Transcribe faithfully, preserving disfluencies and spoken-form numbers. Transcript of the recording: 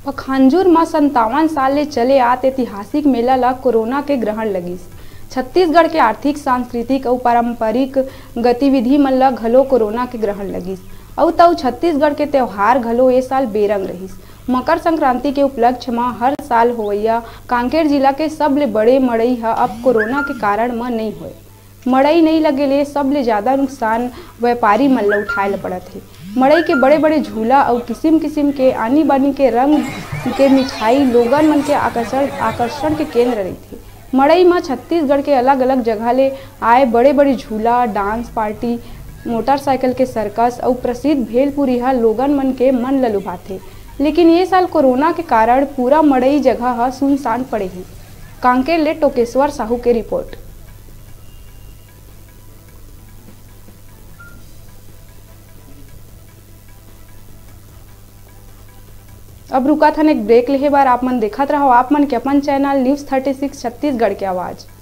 पखांजूर म संतावन साल ले चले आत ऐतिहासिक मेला ल कोरोना के ग्रहण लगिस। छत्तीसगढ़ के आर्थिक, सांस्कृतिक अउ पारंपरिक गतिविधि मन ल घलो कोरोना के ग्रहण लगिस। अउ तउ छत्तीसगढ़ के त्योहार घलो ए साल बेरंग रहिस। मकर संक्रांति के उपलक्ष्य म हर साल होवइया कांकेर जिला के सबले बड़े मड़ई ह अब कोरोना के कारण म नइ होय। मड़ई नइ लगे ले सबले ज्यादा नुकसान व्यापारी मन ल उठाए ल पड़त हे। मड़ई के बड़े-बड़े झूला अउ किसिम-किसिम के आनी-बानी के रंग के मिठाई लोगन मन के आकर्षण, आकर्षण के केंद्र रहिथे। मड़ई म छत्तीसगढ़ के अलग-अलग जगह ले आए बड़े-बड़े झूला, डांस पार्टी, मोटरसाइकिल के सर्कस अउ प्रसिद्ध भेलपुरी ह लोगन मन के मन ल लुभाथे। लेकिन ये साल कोरोना के कारण पूरा मड़ई जगह ह सुनसान पड़े हे। कांकेर ले टोकेश्वर साहू के रिपोर्ट। अब रुकत हन एक ब्रेक लेहे बर। आप मन देखत रहव आप मन के अपन channel news thirty six Chhattisgarh के आवाज़।